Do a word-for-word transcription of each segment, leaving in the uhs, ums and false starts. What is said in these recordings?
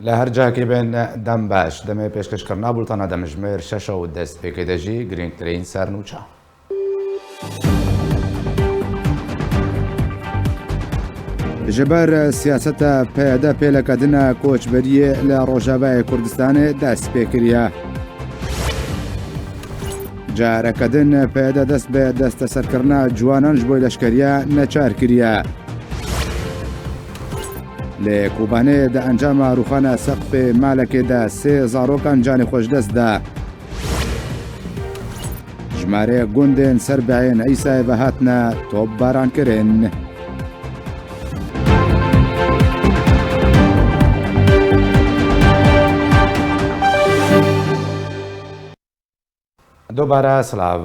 Li her cihekî bên dem baş. Demê pêşkêşkirina bultana demjimêr şeş û destpêkê de jî girîngtirîn sernûça. Ji ber siyaseta P Y D pêlekedina koçberiyê li Rojavayê Kurdistanê dest pê kiriye. Careke din P Y D dest bi desteserkirina ciwanan ji bo leşkeriya neçar kiriye. Li Kobanê di encama rûxana seqfê malekê de sê zarokan canê xwe ji dest da. Jimarê gundên ser bihên Îsayê ve hatine topbarankirin. Dubare silav.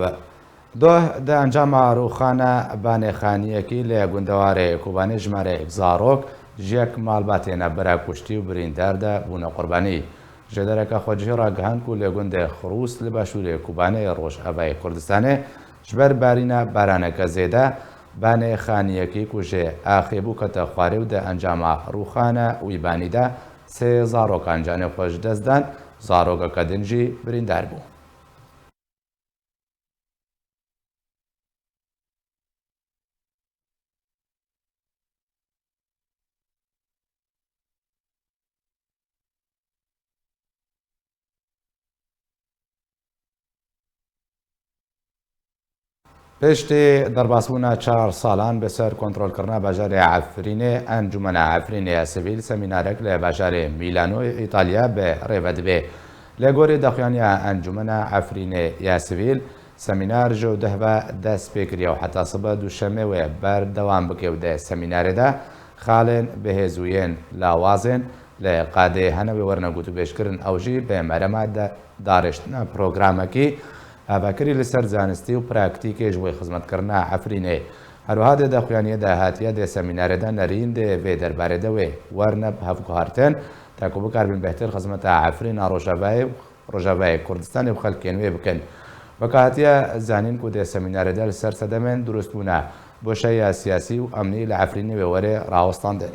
Doh di encama rûxana banê xaniyekî li gundewarê Kobanê jimareyek zarok ji yek malbatê nebira kuştî û birîndar de bûne qurbanî. Jêdereke xwecihî ragihand ku li gundê Xirûs li başûrê Kobanê Rojavayê Kurdistanê ji ber barîna baraneke zêde banê xaniyekî ku jê axê bû kete xwarê û di encama rûxana wî banî de sê zarokan canê xwe ji dest dan, zarokeke din jî birîndar bû. Piştî derbasbûna çar salan bi ser kontrolkirina bajarê Efrînê, Encûmena Efrînê ya Sivîl semînarek li bajarê Mîlano, Îtalya, bi rê ve dibe. Li gorî daxuyaniya Encûmena Efrînê ya Sivîl, semînar ji deh ve dest pê kiriye û heta sibe duşemê wê berdewam bike û di semînarê de xalên bihêz û yên lawazên li qadê hene wê werine gotûbêjkirin, ew jî bi merema de darêştina programekî hevekirî li ser zanistî û praktîkê ji bo xizmetkirina Efrînê. Herwiha di daxuyaniyê de hatiye di semînarê de nerîn di vê derbarê de wê werine bi hev guhartin, ta ku bikaribin bêhtir xizmeta Efrîna Rojavayê û Rojavayê Kurdistanê bi xelkên wê bikin. Weke hatiye zanîn ku di semînarê de li ser sedemên durustbûna boşeya siyasî û emnî li Efrînê wê were rawestandin.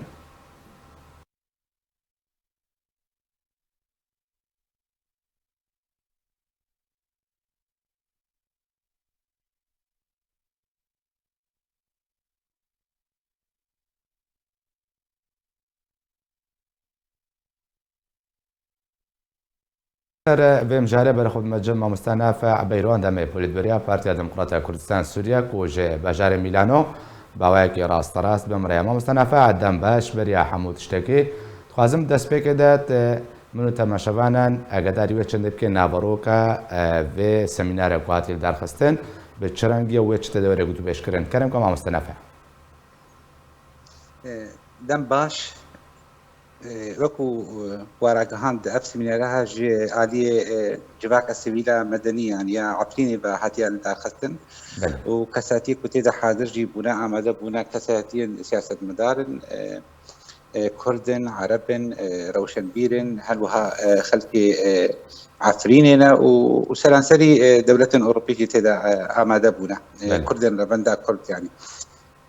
Ser vê mijarê berê xwe bime cem mamoste Nafe Beyroan demê polîtbiriya Partiya Demokrata Kurdistan Sûriye ku ji bajarê Mîlano bi awayekî rasterast bi min re ye. Mamoste Nafe, dem baş beriya hemû tiştekî. Dixwazim destpêkê de te, min û temaşevanan egedarî wê çendê bike naveroka, e, vê semînare ku hatiye lidarxistin, bi çi rengî ye û wê çi tê de were gotûbêjkirin. Kerem ke mamoste Nafe. E, dem baş. E, wekû, e, we ragihand, ev semînare ha ji aliyê, e, civaka sivîla medenî, yani ya Efrînê ve hatiye lidarxistin. Belê. Û kesatiyê ku tê de hazir jî bûne, amade bûne, kesatiyên siyasetmedar in, e, e, Kurd in, Ereb in, e, rewşenbîr in, her wiha, e, xelkê, e, Efrînê ne û, û seranserî, e, dewletên Ewropî jî tê de, e, amade bûne. E, Belê. Kurd in, revenda Kurd yani.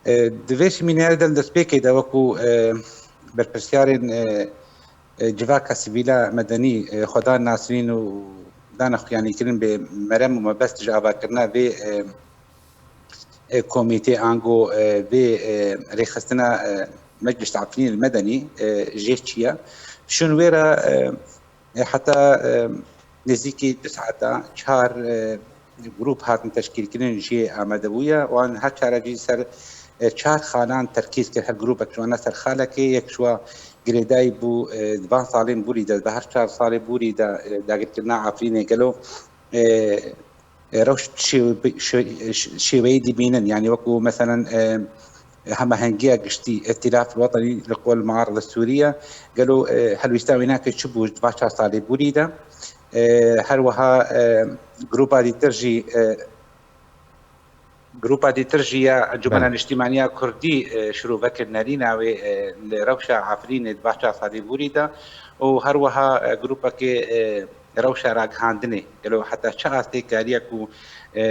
E, di vê semînerê de li destpêkê de wekû, e, berpirsyarên, e, e, civaka sivîla medenî, e, xwedan nasînin û dane xuyanîkirin bê merem û mebest ji avakirina vê, e, e, komîtê ango, e, vê, e, rêxistina, e, Meclis Efrînê Medenî, e, jê çi ye. Şûn wê re, e, E, heta, e, nêzîkî du saeta çar, e, grûp hatin teşkîlkirin jê amadebûye. Wan her çare jî ser, e, çar xalan terkîz kir. Her grûpek ji wana ser xalekê, yek ji wa girêdayî bû, e, di van salên borî de, di her çar salê borî de, e, dagirkirina Efrînê gelo, e, e, rewş şêwe-, şê-, şê-, şêweyî dibînin. Yani wekû meselen, e, hemahengiya giştî, îtîlaf wetenî li qol muarida Sûriye, gelo, e, helwîsta wî nake çi bû di va çar salê borî de? E, her wiha, e, grûpa dîtir jî, e, grûpa dîtir jî ya Encûmena Belê. Niştîmaniya Kurdî, e, şirove kir nerîna wê, e, li rewşa Efrînê di va çar salê borî de û her wiha, e, grûpekê, e, rewşa ragihandinê, gelo heta çi astê kariye ku, e,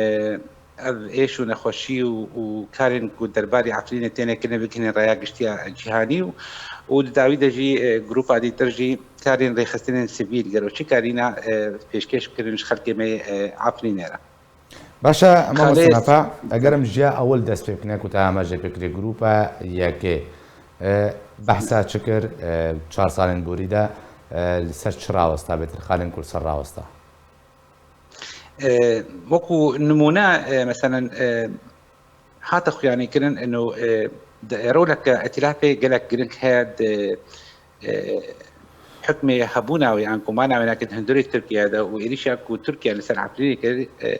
ev êş û nexweşî û, û karên ku derbarî Efrînê têne kirin bigihînin raya giştiya cîhanî û, û di dawî de jî, e, grupa dîtir jî karên rêxistinên sivîl gelo çi karîna, e, pêşkêş kirin ji xelkê me, e, Efrînê re. Baş e, mamoste Xalê Nafa, eger em ji ya ewil dest pê bikine ku te amaje pê kirî grupa yekê, e, behsa çi kir, e, çar salên borî de, e, li ser çi rawesta, bêtir xalên ku li ser rawesta? E, wekû nimûne, e, meselen, e, hate xuyanîkirin, ino, e, di, roleke îtîlafê gelek giring heye di, e, hukmê hebûna wê an ku mana wê nake di hundirê Tirkiye de û êrîşa ku Tirkiye li ser Efrînê kir, e,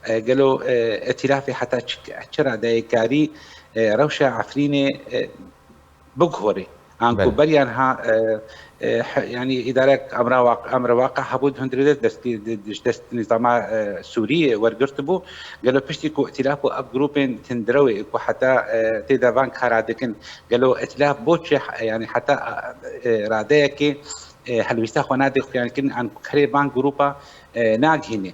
e, gelo, e, îtîlafê heta çi, çi radeyê karî, e, rewşa Efrînê, e, biguhorê. Anku Belê. beriyan ha, e, e, he-, yanî îdarek emra waq-, emra waqe hebû di hundirê de dest, di, di, ji dest nîzama, e, Sûrî wergirt bû. Gelo piştî ku îtîlaf û ev grûpên tundrew ê ku heta, e, tê de van kara dikin, gelo îtîlaf bo çi, e, yanî heta, e, radeyekê, e, helwîsta xwe nadê xuyankirin, anku kerê van grûpa, e, nagihînê.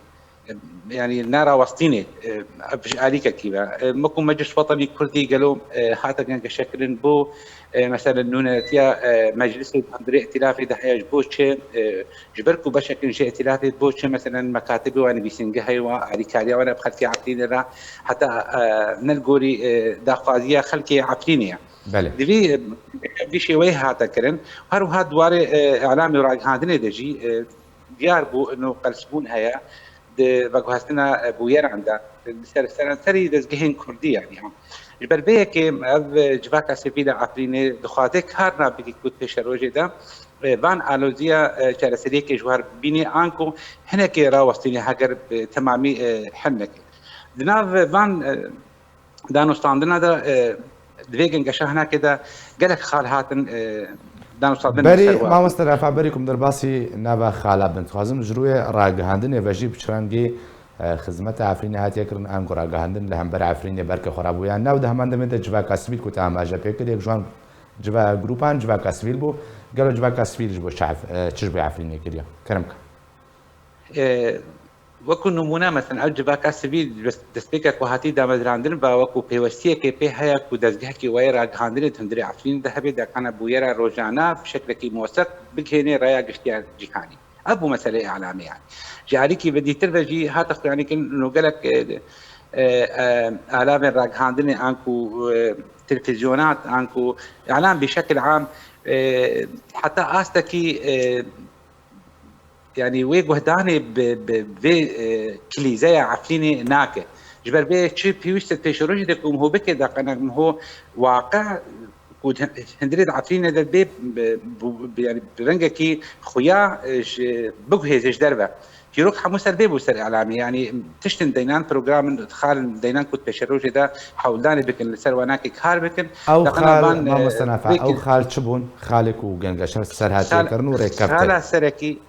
yanî nerawestînê, e, ev ji alîkekî ve. E, me ku Meclis Wetenî Kurdî gelo, e, hate gengeşekirin bo, e, mesela nûnertiya, e, meclisê di hundirê îtîlafê de heye ji bo çi, e, ji ber ku beşekin ji îtîlafê bo çi, mesela mekatibê wan, nivîsîngehê wan, alîkariya wan bi xelkê Efrînê re heta, e, ne li gorî, e, daxwaziya xelkê Efrînê ye. Belê. Divî, e, vî şêweyê hate kirin. Her wiha di warê, e, îlam û ragihandinê de jî, e, diyar bû ino qelsbûn heye di veguhestina, e, bûyeran de, li ser seranserî dezgehên kurdî, yanî, ha. Ji ber vê yekê ev, e, civaka sivîl a Efrînê dixwaze kar nabigî ku di pêşerojê de, e, van aloziya, e, çareseriyekê ji war bînê, anku hinekê rawestînê heger bi temamî, e, hel neke. Di nav van, e, danûstandina de, e, di vê gengeşa hinekê de gelek xal hatin, e, danûstandin Berî, ser wan. Mamoste Refa, berî ku em derbasî nava xala bin, dixwazim ji rûyê ragihandinê ve jî bi çi rengî, e, xizmeta Efrînê hatiye kirin, ango ragihandin li hember Efrînê berke xwe rabû yan na û di heman demê de civaka sivîl ku te amaje pê kir, yek ji wan civa-, grûpan civaka sivîl bû, gelo civaka sivîl ji bo çi ef-, e, çi ji bo Efrînê kiriye? Kerem ke. E, wekû nimûne, mesela, ev civaka sivîl dest-, destpêkek ku hatî damezrandin ve wekû pêwestiyekê pê heye ku dezgehekî wayê ragihandinê di hundirê Efrînê de hebe, dekana bûyera rojane bi şeklekî moseq bigihênê raya giştiya cîhanî. Ev bû meseleyê îlamê, yanî. Ji alîkî ve dîtir ve jî hate xuyanîkirin û gelek, e, e, e, alavên ragihandinê anku, e, televîzyonat anku îlam bi şekil am, e, heta astekî, e, yanî wê guhdanê bi, bi vê, e, klîzeya Efrînê nake. Ji ber vê çi pêwîst e pêşerojê de ku miho bike, deqenek miho waqe ku di hundirê di Efrînê de bê, bi, bi, bi, yanî bi rengekî xuya, e, ji, biguhêze ji derve. Çîrok hemû ser vê bû ser îlamê. Yanî tiştin deynan, programin, xalin deynan ku di pêşerojê de hewldanê bikin, li ser wanakê kar bikin. Ew Deqenek xal, van, e, Mamoste Nafa, vê ew ki- xal çi bûn? Xalê ku gengeşe ser hatiye Xal-, kirin û rêkeftin. Xala serekî,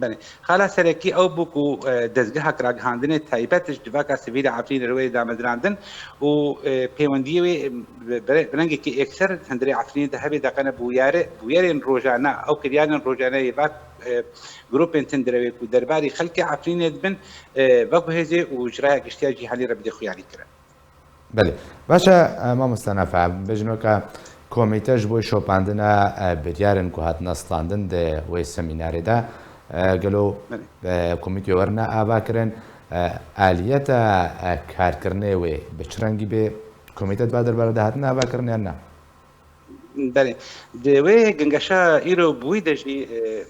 belê. Xala serekî ew bû ku, e, dezgehek ragihandinê taybet ji civaka sivîl a Efrînê re wê damezrandin û, e, pêwendiyê wê, e, bi, bi, bi rengekî êkser hundirê Efrînê de hebe, deqene bûyerê, bûyerên rojane, ew kiryarên rojane yê va, e, grûpên tundrewê ku derbarî xelkê Efrînê dibin, e, veguhêzê û ji raya giştiya cîhanî re bide xuyanî kirin. Belê. Baş e, e, mamoste Nafe, bêjin weke komîte ji bo şopandina, e, biryarên ku hatine standin di wê semînarê de, e, gelo, Belê. e, komîtê werine ava kirin, e, aliyeta, e, karkirinê wê bi çi rengî bê? Komîte di va derbarê de hatine ava kirin yan na? Belê. Di wê gengeşa îro bûyî de jî, e,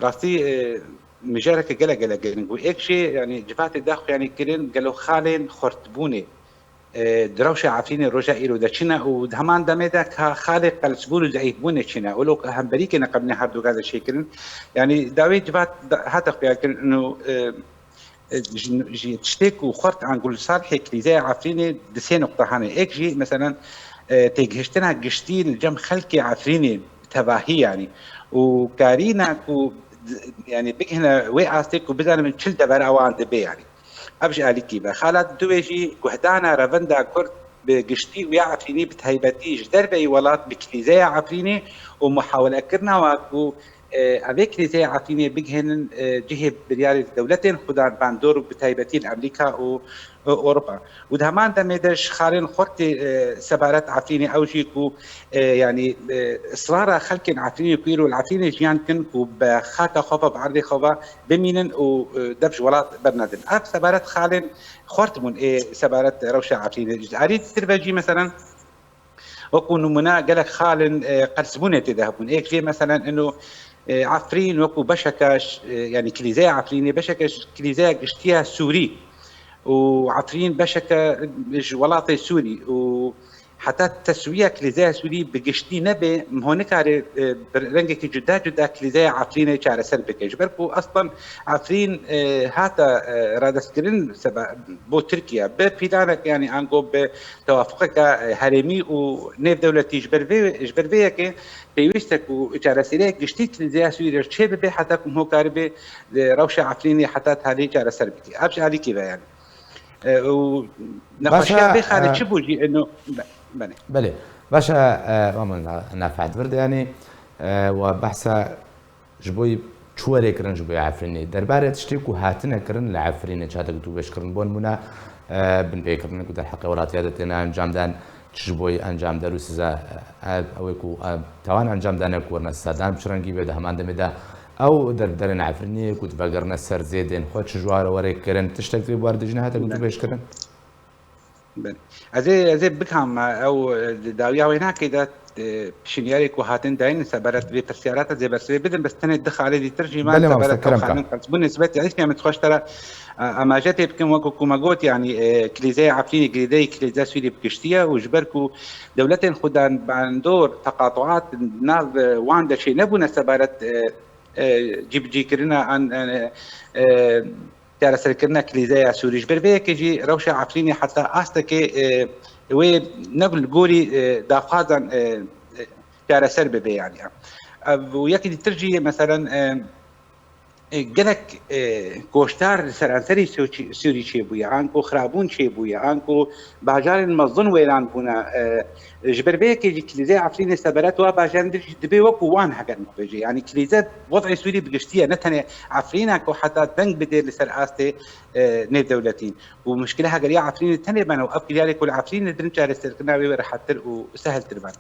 rastî, e, mijareke gelek gelek giring bû. Êk jî, yanî civatê daxuyanî kirin gelo xalên xurtbûnê, e, di rewşa Efrînê roja îro de çi ne û di heman demê de ka xalê qelsbûn û zeîfbûnê çi ne. Wilo ku hemberîkê neqebîne herduka de çêkirin. Yanî dawê civat da-, hate xuya kirin û, e, e, ji, ji tiştê ku xurt anku li salhê krîzeya Efrînê di sê nuqta hene. Êk jî, meselen, e, têgihiştina giştî li cem xelkê Efrînê tevahî, yanî, û karîna ku d-, yanî, bigihine wê astê ku bizanin çi li devera wan dibe, yanî. Ev ji alîkî ve. Xala di wê jî guhdana revenda Kurd bi giştî û ya Efrînî bi taybetî ji derveyî welat bi krîzeya Efrînê û muhawelekirina wa ku, e, evê krîzeyê Efrînê bigihênin, e, cihê biryarê dewletên xwedan bandor û bi taybetî li Amerîka û, e, Ewropa. Û di heman demê de ji xalên xortê, e, sebaret Efrînê ew jî ku, e, yanî, e, israra xelkên Efrînê ku îro li Efrînê jiyan kin ku bi xaka xwe ve, bi erdê xwe ve bimînin û, e, dev ji welat bernedin. Ev sebaret xalên xort bûn ê sebaret rewşa Efrînê. Ji alî dîtir ve jî, meselen, wekû nimûne gelek xal in, e, qelsbûnê tê de hebûn. Êk jê, meselen, ino, e, Efrîn wekû beşeke ş-, e, yanî Kilîzeya Efrînê beşeke ş-, Kilîzeya Giştiya Sûrî û Efrîn beşeke ji welatê Sûrî û heta teswiya Kilîzeya Sûrî bi giştî nebe, ho nikare, e, bi rengekî cuda cuda Kilîzeya Efrînê çareser bike. Ji ber ku eslan Efrîn, e, hate, e, radestkirin sebe-, bo Tirkiye bi pîlanek, yanî ango bi tewafuqeke, e, herêmî û nêvdewletî. Ji ber vê, ji ber vê yekê pêwîst e ku çareseriyek giştî Kilîzeya Sûrî re çê bibe heta ku ho karibe, e, rewşa Efrînê heta talî çareser bike. Ev ji alîkî ve, yanî. E, û nexweşiya vê xalê, e, çi bû jî? Eno, be-, belê. Belê. Baş e, e, Mamoste Nefet Vird, yanî, e, we behsa ji bo çi were kirin ji bo Efrînê. Derbarê tiştê ku hatine kirin li Efrînê, çatek tu beş kirin, bo nimûne, e, binpêkirin ku derheqê welatiya de têne encam dan, çi ji bo encam der û size, e, ew ê ku, e, tawan encam dane ku werine sedan bi çi rengî be, di heman demê de ew derbiderên Efrînê ku divegerine ser zêdên xwe çi ji ware were kirin, tiştek vê buwar de jî nehate ku tu beş kirin? Belê. Ez ê, ez ê bikam, ew, e, di dawiya wê nakê de, e, pişinyarê ku hatin dayîn sebaret vê pirsyara te zê bersivê bidim, bes tenê di xalê dîtir jî me. Belê, sebaret mamoste, ew kerem ka. Xalên qels bû nisbet, yanî, em dixweş te re, e, amaje tê bikim, wekû ku me got, yanî, e, Kilîzeya Efrînê girêdayî Kilîzeya Sûrî bi giştî ye û ji ber ku dewletên xwedan bandor, teqatuat nav, e, wan de çênebûne sebaret, e, e, cîbicîkirina an, e, e, çareserkirina Kilîzeya Sûrî. Ji ber vê yekê jî rewşa Efrînê heta astekê, e, wê ne li gorî, e, daxwazan, e, e, çareser bibe, yanî. Ev û yekî dîtir jî, meselen, e, e, gelek, e, koçber li seranserî Sûçî-, Sûrî çêbûye, anku xirabûn çêbûye, anku bajarên mezin wêran bûne, e, Ji ber vê yekê jî Kilîzeya Efrînê sebaret wa bajaran dir jî dibe wekû wan heger me bêje. Yanî Kilîze wez'ê Sûrî bi giştî ye, ne tenê Efrîn e ku heta deng bidê li ser astê, e, nêvdewletî. Û muşkile hegeriya Efrînê tenê beno, ev kiryarê ku li Efrînê dirin çareserkirina wê wê rehettir û sehiltir ben.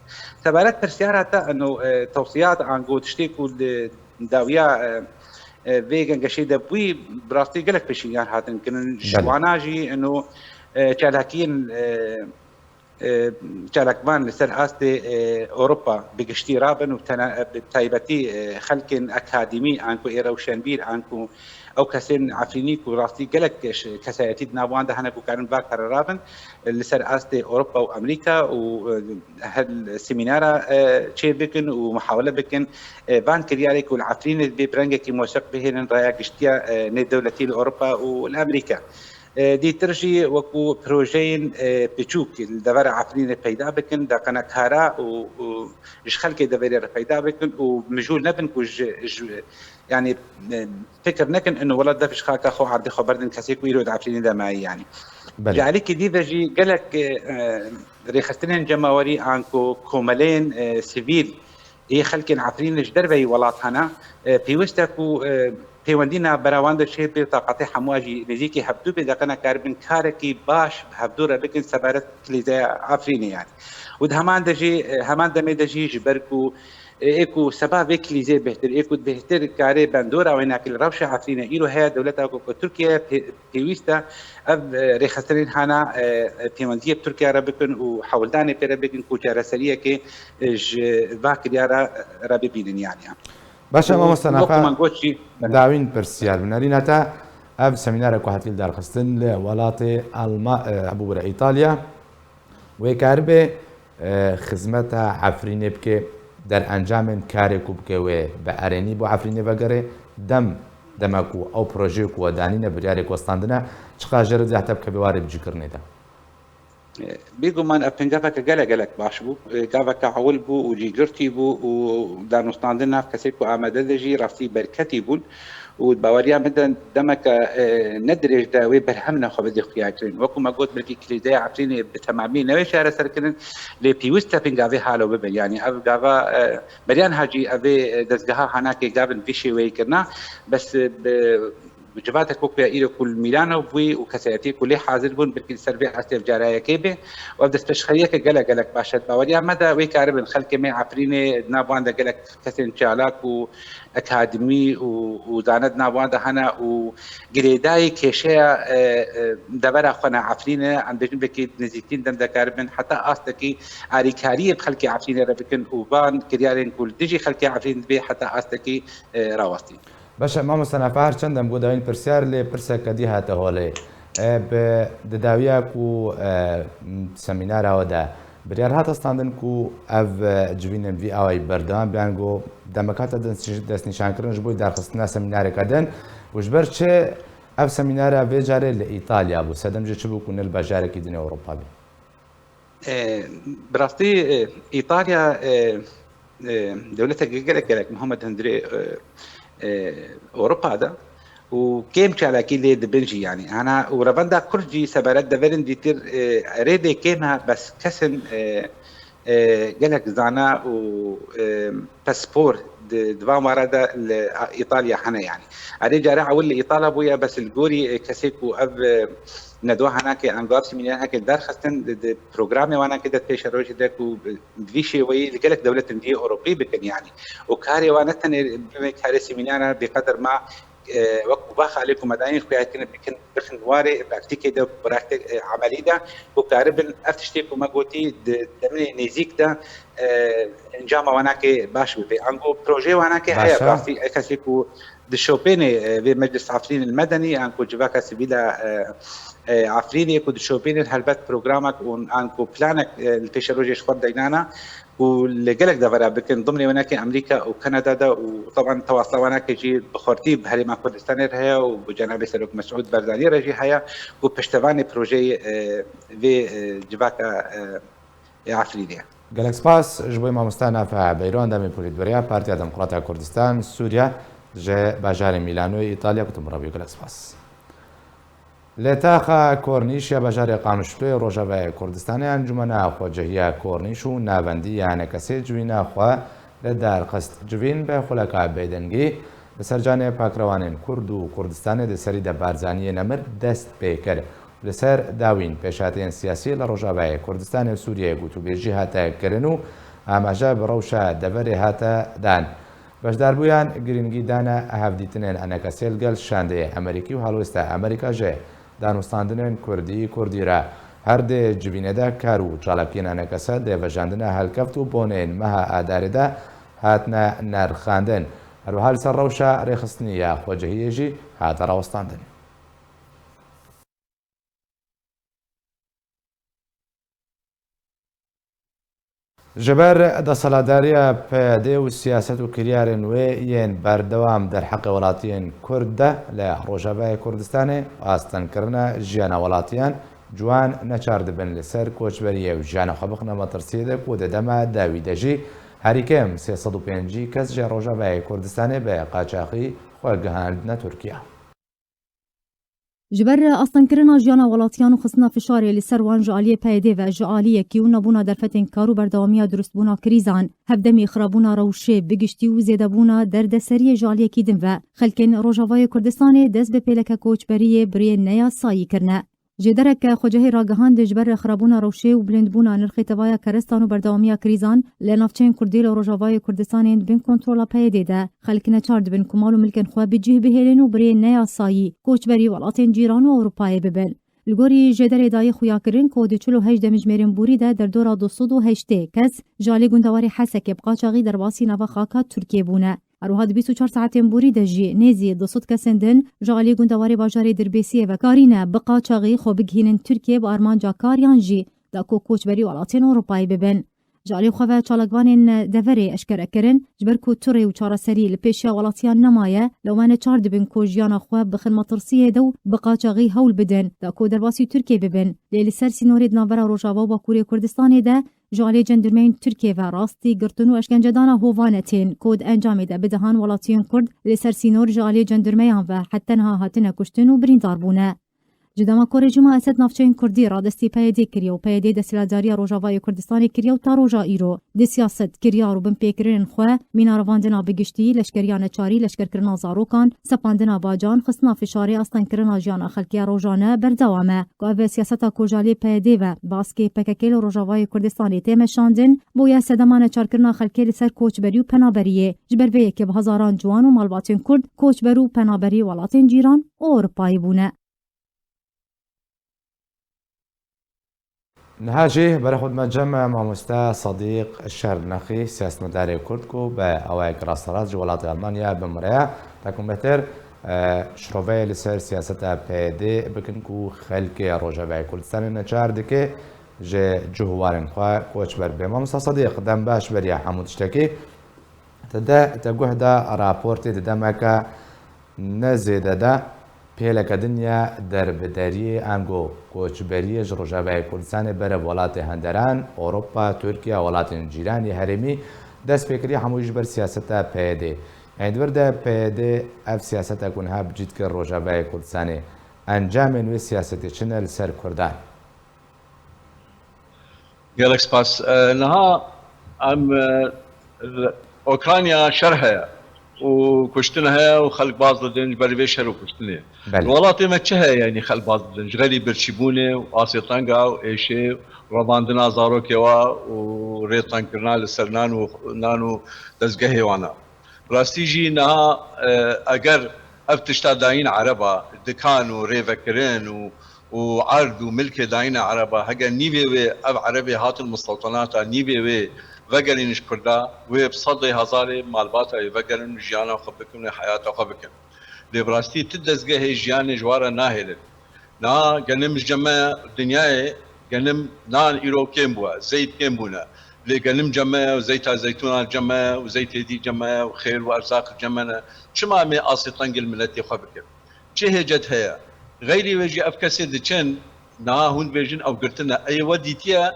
Sebaret pirsyara te eno, e, tewsiyat ango tiştê ku li dawiya, e, e, vê gengeşê de bûyî, bi rastî gelek pêşînyan hatin kirin. Ji Belê. Wana jî eno, e, çalakiyên, e, e, çalakvan li ser astê, e, Ewropa bi giştî rabin û tena-, bi taybetî, e, xelkên akademî, anku ê rewşenbîr, anku ew kesên Efrînî ku rastî gelek ş-, kesayetî di nav wan de hene ku karin va kare rabin, e, li ser astê Ewropa û Amerîka û, e, her semînara, e, çê bikin û muhawele bikin, e, van kiryarê ku li Efrînê dibê bi rengekî moseq bihêlin raya giştiya, e, nêvdewletî li Ewropa û li Amerîka. E, dîtir jî wekû projeyên, e, piçûk li devera Efrînê peyda bikin, deqenekara û, û ji xelkê deverê re peyda bikin û mijûl nebin ku ji, ji, yanî, e, fikir nekin, ino wela dev ji xaka xwe erdê xwe berdin kesê ku îro di Efrînê de mayî, yanî. Belê. Ji alîkî dî ve jî gelek, e, e, rêxistinên cemawerî anku komeleyên, e, sivîl ê xelkên Efrînê ji derveyî welat hene, e, pêwîst e ku, e, pêwendî navbera wan de çêbe, taqatê hemû jî nêzîkî hevdû bê, deqene karibin karekî baş bi hevdû re bikin sebaret Kilîzeya Efrînê, yanî. Û di heman de jî, e, heman demê de jî ji ber ku, e, ê ku seba vê kilîzê bêhtir, ê ku bêhtir karê bandora wê nake li rewşa Efrînê îro heye, dewleta ku, ku Tirkiye pê-, pêwîst e ev, e, rêxistinên hana, e, e, pêwendiyê bi Tirkiye re bikin û hewldanê pê re bikin ku çareseriyekê, e, ji va kiryara re bibînin, yanî. Baş e, û mamoste wekî Nafa, man got jî, dawîn pirsyar, binêrîna te, ev semînara ku hatiye lidarxistin li welatê Alma-, e, hebû bire Îtalya, wê karibe, e, xizmeta Efrînê bike, derencamên karê ku bike wê bi erênî bo Efrînê vegere, dem, dema ku ew projeyê ku we danîne, biryarê ku we standine, çiqas jê re zêde bikeve warê bicîkirinê de? E, bêguman ev pêngaveke gelek, gelek baş bû. E, gaveke ewil bû û cîgirtî bû û danûstandin nav kesê ku amade de jî rastî berketî bûn. Û di baweriya min de demeke, e, ne dirêj de wê berhemine xwe bidê xuyakirin. Wekû me got, belkî kilîdeya Efrînê bi temamî newê çareserkirin, lê pêwîst e pêngavê halo bibe. Yanî ev gava, e, beriya niha jî ev ê, e, dezgeha Hanakê gavin vî şêweyî kirina, bes, e, bi, bi civatek wekû ya îro ku li Mîlano bûyî û kesayetiyê ku lê hazir bûn, belkî li ser vê astê ev cara yekê bê. Û ev destpêşxeriyeke gelek, gelek baş e. Di baweriya me de wê karibin xelkê me Efrînê, di nav wan de gelek kesên çalak û akademî û, û zane di nav wan de hene û girêdayî kêşeya, e, e, devera xwe ne Efrîn e, em bêjin belkî nêzîkîn dem de karibin heta astekî alîkariyê bi xelkê Efrînê re bikin û van kiryarên ku li dijî xelkê Efrîn dibê heta astekî, e, rawestîn. Baş e, mamoste Nafe, her çend em got dawîn pirsyar, lê pirseke dî hate holê. E, bi, di dawiya ku, e, semînara we de biryar hate standin ku ev, e, civînin vî awayî berdewam biyan, ku demeka te dest-, destnîşankirin ji bo darxistina semînareke din û ji ber çi ev semînara vê carê li Îtalya bû, sedem jî çi bû ku ne li bajarekî din ê Ewropa bî? E, bi rastî, e, Îtalya, e, e, dewleteke gelek, gelek muhim e di hundirê, e, e, Ewropa de û kêm çalakî lê dibin jî, yanî hana û revenda Kurd jî sebaret deverên dîtir, e, erê dê kêm e, bes kesin, e, e, gelek zana û, e, pispor di, di van wara de li Îtalya hene yanî. Erê cara ewil li Îtalya bûye, bes li gorî, e, kesê ku ev, e, nedwa Hanakê ango ev semîner heke derxistin di, di programê Wanakê de pêşerojê de ku bi, bi vî şêweyî li gelek dewletin dî Ewropî bikin yanî. Û karê wan ne tenê bibê karê semînera bêqedir ma, e, wek Bax Alê ku me dayîn xuya kirin bikin, bixin warê praktîkê de, praktîk, e, emelî de, ku karibin ev tiştê ku me gotî di deminê nêzîk de, e, encama Wanakê baş bibe. Ango projeyê Wanakê heye, Baş e. Rastî, e, kesê ku dişopênê, e, vê Meclis Efrîn el Medenî, an ku civaka sivîl a, e, e, Efrînê ku dişopênê helbet programek û an ku planek, e, li pêşerojê ji xwe deynana, ku li gelek devera bikin, dimnê wenekê Amerîka û Kanada de û teban tewasla wenekê jî bi xurtî bi Herêma Kurdistanê re heye û bi cenabê Serok Mesûd Barzanî re jî heye, ku piştevanê projeyê, e, vê, e, civaka, e, ê Efrînê ye. Gelek spas ji bo mamoste Nafe Beyro, endamê polîtbûroya Partiya Demokrata Kurdistan Sûriye ji bajarê Mîlanoyê Îtalya ku tu min re bûyî. Gelek spas. Li taxa Kornîş ya bajarê Qamişloyê Rojavayê Kurdistanê Encûmena Xwecehiya Kornîş û Navendî ya Enekesê civîna xwe li dar xist. Civîn bi xuleka bêdengî li ser canê pakrewanên Kurd û Kurdistanê di serî de Barzaniyê nemir dest pê kir. Li ser dawîn pêşhateyên siyasî li Rojavayê Kurdistanê û Sûriyeyê gotûbêjî hate kirin û amaje bi rewşa deverê hate dan. Beşdarbûyan girîngî dane hevdîtinên Enekesê li gel şandeyê Amerîkî û helwesta Amerîka ji danûstandinên Kurdî, Kurdî re. Her di civînê de kar û çalakiyên Enekese dê vejandina helkeft û boneyên meha Adarê de hatine nerxandin. Her wiha li ser rewşa rêxistinî ya xwecihiyê jî hate rawestandin. Ji ber desthilatdariya P Y D û siyaset û kiryarên wê yên berdewam derheqê welatiyên Kurd de li Rojavayê Kurdistanê, astinkirina jiyana welatiyan, ciwan neçar dibin li ser koçberiyê û jiyana xwe bixine metirsiyê de ku di dema dawî de jî herî kêm sê sed û pêncî kes ji Rojavayê Kurdistanê bi qaçaxî xwe gihandine Tirkiye. Ji ber astinkirina jiyana welatiyan û xistina fişarê li ser wan ji aliyê P Y D ve, ji aliyekî û nebûna derfetên kar û berdewamiya durustbûna krîzan, hevdemî xirabûna rewşê bi giştî û zêdebûna derdeseriyê ji aliyekî din ve, xelkên Rojavayê Kurdistanê dest bi pêleke koçberiyê bi rêyên neyasayî kirine. Jêdereke xwecihî ragihand, ji ber xirabûna rewşê û bilindbûna nirxê tevaya kerestan û berdewamiya krîzan li navçeyên Kurdî li Rojavayê Kurdistanê yên bin kontrola P Y D de, xelk neçar dibin ku mal û milkên xwe bi cih bihêlin û bi rêyên neyasayî koçberî welatên cîran û Ewropayê bibin. Li gorî jêderê dayê xuyakirin ku di çil û heşt demjimêrên borî de derdora du sed û heştê kes ji alî gundewarê Hesekê bi qaçaxî derbasî nava xaka Tirkiyê bûne. Her wiha di bîst û çar saetên borî de jî nêzî du sed kesên din ji alî gundewarê bajarê Dirbêsiyê ve karîne bi qaçaxî xwe bigihînin Tirkiyê bi armanca kar yan jî da ku koçberî welatên Ewropayê bibin. Ji alî xwe ve çalakvanên deverê eşkere kirin, ji ber ku turê û çareserî li pêşiya welatiyan nemaye, lewma neçar dibin ku jiyana xwe bixin metirsiyê de û bi qaçaxî hewl bidin da ku derbasî Tirkiyê bibin. Lê li ser sînorê di navbera Rojava û Bakurê Kurdistanê de Ji alî cendirmeyên Tirkiyê ve rastî girtin û eşkencedana hovane tên ku di encamê de bi dehan welatiyên Kurd li ser sînor ji alî cendirmeyan ve heta niha hatine kuştin û birîndar bûne. Ji dema ku rejîma Esed navçeyên Kurdî radestî P Y D kiriye û P Y D desthilatdariya Rojavayê Kurdistanê kiriye û ta roja îro di siyaset, kiryar û binpêkirinên xwe, mîna revandina bi giştî, leşkeriya neçarî, leşkerkirina zarokan, sepandina bacan, xistina fişarê, astengkirina jiyana xelkê rojane berdewam e. Ku ev siyaseta ku ji alî P Y D ve baskê P K K li Rojavayê Kurdistanê tê meşandin, bûye sedema neçarkirina xelkê li ser koçberî û penaberiyê. Ji ber vê yekê bi hezaran ciwan û malbatên Kurd koçber û penaberî welatên cîran û Ewropayê bûne. Niha jî berê xwe dime cem mamoste Sedîq Şernexî, siyasetmedarê Kurd ku bi awayek rasterast ji welatê Almanya bi min re ye. Takum bêhtir, e, şiroveyê li ser siyaseta P Y D bikin ku xelkê Rojavayê Kurdistanê neçar dike ji cih û warên xwe koçber bibe. Mamoste Sedîq, dem baş beriya hemû tiştekî. Te de, te guh da raportê di demeke ne zêde de pêleke din ye derbideriyê ango koçberiyê ji Rojavayê Kurdistanê bere welatê henderan, Ewropa, Tirkiye, welatên cîranê herêmî dest pê kiriye, hemû jî ji ber siyaseta P Y D. Yanî di vir de P Y D ev siyaseta ku niha bi cî dike Rojavayê Kurdistanê, encamên wê siyasetê çi ne li ser Kurdan? Gelek spas. E, niha em, e, li Ukrayna şer heye û kuştin heye û xelk baz didin ji ber vê şer û kuştinê. Belê. Li welatê me çi heye, yanî xelk baz didin? Ji xelî birçîbûnê û asê tenga û êşê, revandina zarokê wa û rê tengkirina li ser nan û, nan û dezgehê wana. Rastî jî niha, e, eger ev tişta dayîn ereba, dikan û rêvekirin û, û erd û milkê dayîne ereba, heger nîvê wê ev erebê hatin musteltenata, nîvê wê vegerin ji Kurda, wê bi sedê hezarê malbata wê vegerin û jiyana xwe bikin û heyata xwe bikin. Lê bi rastî ti dezgehê jiyanê ji wan re nahêlin. Na genim ji cem me dinyayê, genim nan îro kêm bûye, zeyt kêm bûne. Lê genim cem me ye û zeyta zeytûna cem me ye û zeytê dî cem me ye û xêr û erzaq cem me ne. Çima em ê asê tengil miletê xwe bikin? Çi hêcet heye? Xeyrî wê jî ev kesê diçin, niha hûn dibêjin ew girtine. Ey we dîtiye,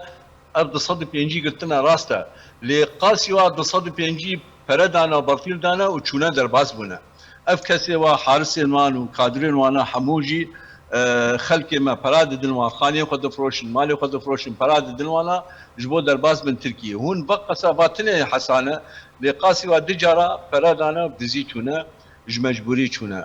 ev du sed û pêncî girtine, rast e. Lê qasî wa du sed û pêncî pere dane, berfîl dane û çûne derbas bûne. Ev kesê wa harisên wan û kadrên wana hemû jî, e, xelkê me pera didin wan, xaniyên xwe difroşin, malê xwe difroşin, pera didin wana ji bo derbas bin Tirkiyê. Hûn veqasa va tinê hesane, lê qasî wa du cara pere dane û dizî çûne, ji mecbûrî çûne.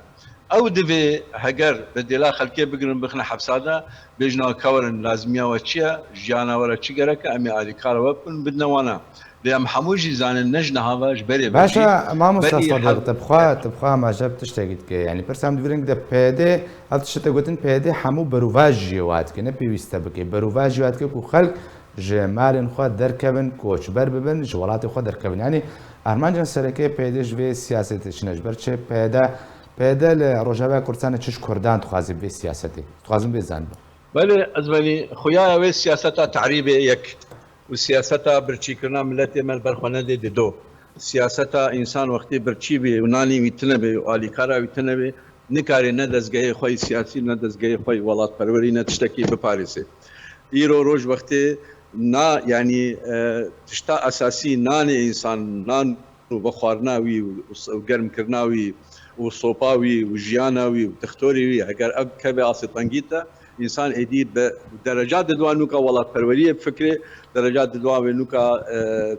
Ew divê heger bedêla xelkê bigirin bixine hepsa de, bêjin ew kewerin lazimiya we çi ye, jiyana we re çi gerek e, em ê alîkara we bikin, bidine wana. Lê em hemû jî zanin, ne ji niha ve, ji berê ve Baş jî, e, mamoste berî Sadiq, hel- te bi xwe, te bi xwe amaje bi tiştekî dike. Yanî pirsa em di vî rengî de P Y D, ev tiştê te gotin, P Y D hemû berovajiyê wa dike, ne pêwîst te bike. Berovajiyê wa dike ku xelk ji malên xwe derkevin, koçber bibin, ji welatê xwe derkevin. Yanî armancên sereke P Y D ji vê siyasetê çi ne? Ji ber çi P Y D, P Y D li Rojava Kurdistanê çi ji Kurdan dixwaze bi vê siyasetê? Dixwazim vê zanibim. Belê, ez benî xuya wê siyaseta tehrîbê yek û siyaseta birçîkirina miletê me li ber xwe nedê dido. Siyaseta însan wextê birçî bê û nanî wî tune bê û alîkara wî tune bê, nikarê ne dezgehê xwe yê siyasî ne dezgehê xwe yê welatperwerî ne tiştekî biparêzê. Îro roj wextê na, yanî, e, tişta esasî nanê însan, nan û vexwarina wî û, û germkirina wî û sopa wî û jiyana wî û dixtorê wî, heger ev keve asê tengî te, însan êdî bi dereca didwa nûka welatperweriyê bifikirê, dereca didwa wê nûka, e,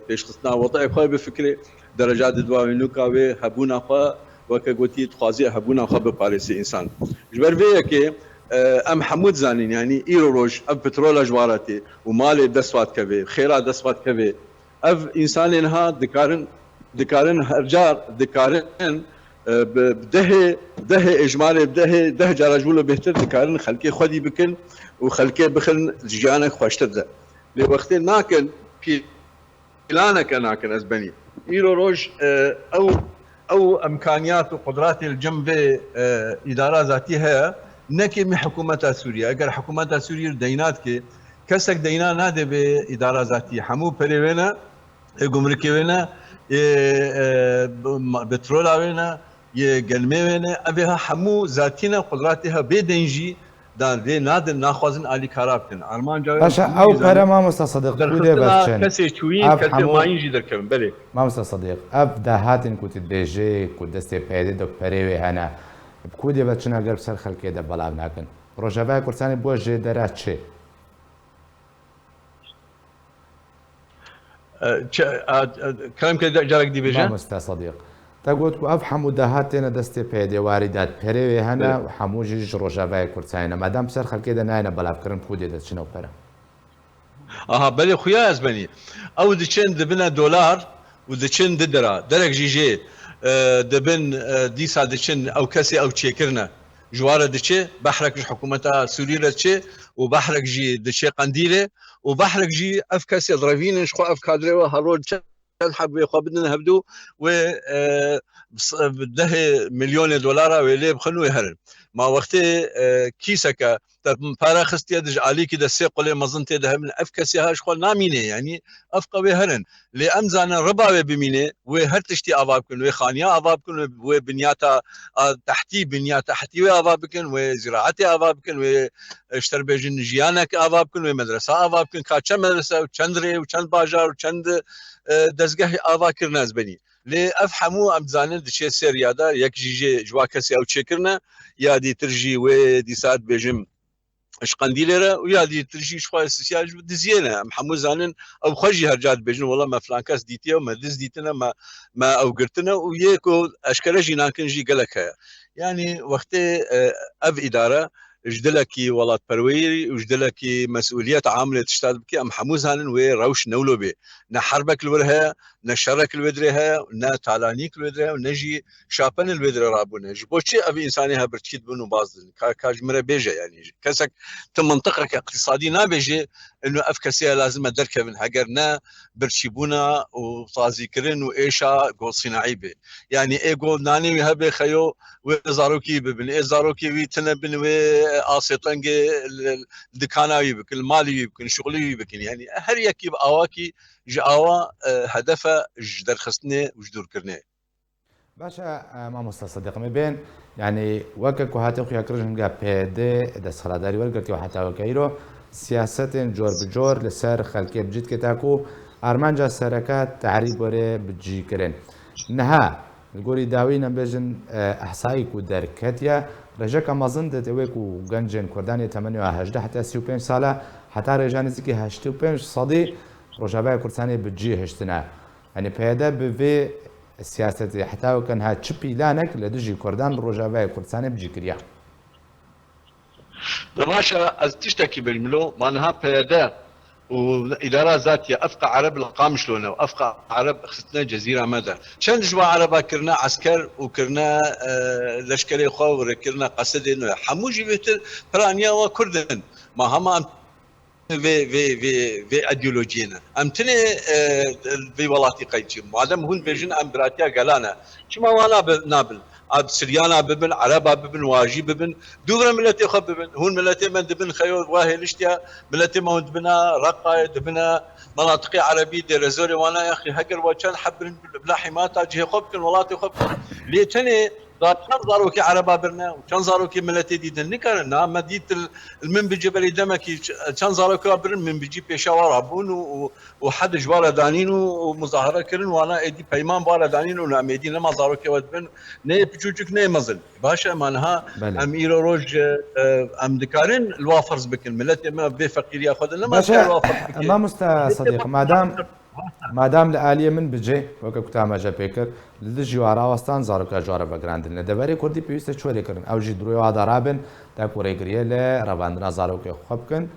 pêşxistina wezayê xwe bifikirê, dereca didwa wê nûka wê hebûna xwe, weke gotî, dixwazî hebûna xwe biparêzê însan. Ji ber vê yekê, e, em hemû dizanin, yanî îro roj ev petrola ji wa re tê û malê dest wa dikeve, xêra dest wa dikeve, ev însanê niha dikarin, dikarin her car, dikarin, e, bi, bi dehê, dehê êjmarê, bi dehê, deh cara ji wilo bêhtir dikarin xelkê xwedî bikin û xelkê bixin jiyanek xweştir de. Lê wextê nakin, pî-, planeke nakin ez benî. Îro roj, e, ew, ew imkaniyat û qudratê li cem vê, e, îdara zatî heye, ne kêmî hikûmeta Sûriyê. Eger hikûmeta Sûriyê deyna dike, kesek deyna nade vê îdara zatî. Hemû perê wê ne, ê gumrikê wê ne, ê, e, b-, ma-, petrola wê ne, yê gelmê wê ne. Ev ê ha hemû zatî ne, qudratê ha bê deyn jî, dan lê nadin, naxwazin alîkara bikin. Armanca Baş e, hemû ew pere, mamosta Sadiq, ku dê derxistina berçin? Kesê çûyîn, Ev kesê hemû mayîn jî derkevin. Belê. Mamosta Sadiq, ev dahatên ku tu dibêjê ku destê P Y D de perê wê hene, bi ku dê berçin eger bi ser xelkê de belav nakin? Rojavayê Kurdistanê bo jêdera çi? E, çi, a, a, kerem ke carek dî bêje. Mamoste Sadiq, te got ku ev hemû dahat têne destê P Y D, warîdat perê wê hene, Belê. Û hemû jî ji Rojavayê Kurdistanê ne. Madem ser xelkê de nayêne belavkirin, ku dê de çine û pere? Aha, belê xuya ez benî. Ew diçin dibine dolar û diçin di dira. Derek jî jê, e, dibin, e, dîsa diçin ew kesê ew çêkirine. Ji wa re diçe, behrek ji hikûmeta Sûrî re diçe û behrek jî diçe Qendîlê û behrek jî ev kesê direvînin ji xwe ev kadrê we her roj çend heb wê xwe bidin hevdû wê, e, s-, dehê milyonê dolara wê lê bixin wê herin. Ma wextê, e, kîseke te pare xistiye di ji alîkî de sê qulê mezin tê de hebin, ev kesê ha ji xwe namîne, yanî ev qe wê herin. Lê em zanin riba wê bimîne, wê her tiştî ava bikin, wê xaniya ava bikin, wê, wê binyata, a, tehtî, binya tehtî wê ava bikin, wê ziraetê ava bikin, wê, e, ji te re bêjin jiyanek ava bikin, wê medresa ava bikin, ka çend medrese û çend rê û çend bajar û çend, e, dezgeh ava kirine ez benî. Lê ev hemû em dizanin diçe sê riya de, yek jî jê ji wa kesê ew çêkirine, ya dîtir jî wê dîsa dibêjim, ji Qendîlê re û ya dîtir jî ji xwe sisiya ji diziyê ne. Em hemû zanin, ew xwe jî her ca dibêjin, wela me filan kes dîtiye û me diz dîtine, me, me ew girtine û yê ku eşkere jî nakin jî gelek heye. Yanî wextê, e, ev îdare ji dilekî welatperwerî û ji dilekî mesûliyet amilê tişta dibike, em hemû zanin wê rewş ne wilo bê. Ne herbek li wir heye, ne şerek li wê dirê heye, ne talanîk li wê dirê heye û ne jî şapen li wê dirê rabûne. Ji bo çi ev însanê he birçî dibin û baz didin? Ka, ka ji min re bêje, yanî kesek ti mintiqeke iqtîsadî nabêje, ino ev kesê lazim e derkevin, heger ne birçîbûna û sazîkirin û êşa go sînaî bê. Yanî ê go nanê wî hebe xeyo, wê zarokî bibin, ê zarokê wî tine bin, wê asê tengê li, li dikana wî bikin, li malê wî bikin, şixulê wî bikin. Yanî her yekî bi awakî ji awa, e, hedefe ji derxistinê û ji dûrkirinê. Baş e, e, mamoste Sediq, me bên, yanî weke ku hate xuyakirin, hinga P Y D destxeladarî wergirtiye û heta weke îro siyasetên cor bi cor li ser xelkê bi cî dike, ta ku armanca sereke tehrîb were bi cî kirin. Niha, li gorî dawî, em bêjin, e, ehsayî ku derketiye, rêjeka mezin dide wê ku gencên Kurdan yê temenê hejdeh heta sî û pênc sala, heta rêja nêzîkî heştê û pênc sedî Rojavayê Kurdistanê bi cî hiştine. Yanî P Y D bi vê siyasetê heta weke niha çi pîlanek li dijî Kurdan li Rojavayê Kurdistanê bi cî kiriye? De baş e, ez tiştekî bêjim lo, ma niha P Y D û îdara zatiye, efqa Ereb li Qamişlo ne, efqa Ereb xistine cezîra me de. Çend ji wa Ereba kirine esker û kirine, e, leşkerê xwe û rêkirine qesedê nû. Hemû jî bêtir piraniya we Kurd in. Ma hema em vê, vê, vê, vê îdeolojiyê ne. Em tinê, e, vê welatî qeyçî. Madem hûn bêjin em biratiya gela ne, çima wana bi, nabin? A bi Siryana bibin, Ereba bibin, wajî bibin, dûvre miletê xwe bibin. Hûn miletê me dibin xeyo wa hêliştiya, miletê me hûn dibina Reqayê, dibina menatiqê Erebî, Dêrezorê wana yaxî heger wa çend heb birin bila hîmata cihê xwe bikin, welatê xwe bikin. Lê tenê da çend zarokê Ereba birine û çend zarokê miletê dî din nikarin. Na me dît il, il min bicî belê demekî ç-, çend zarokê wa birin, min bicî pêşa wa rabûn û, û, û hed ji wa re danîn û, û muzahara kirin, wana êdî peyman wa re danîn û namêdî nema zarokê we dibin, ne yê piçûçik ne yê mezin. Baş e, ma niha Belê. Em îro roj, e, em dikarin li wa ferz bikin. Miletê me vê feqîriya xwe de nema Baş e, dikare li wa ferz bike. Mamoste Sediq, madam Madam li aliyê min bicê, weke ku te amaje pê kir, li dijî wa rawestan zaroka ji wa re vegirandin. Li deverê Kurdî pêwîst e çi were kirin? Ew jî di rûyê wa de rabin, ta ku rêgiriyê li revandina zarokê xwe bikin.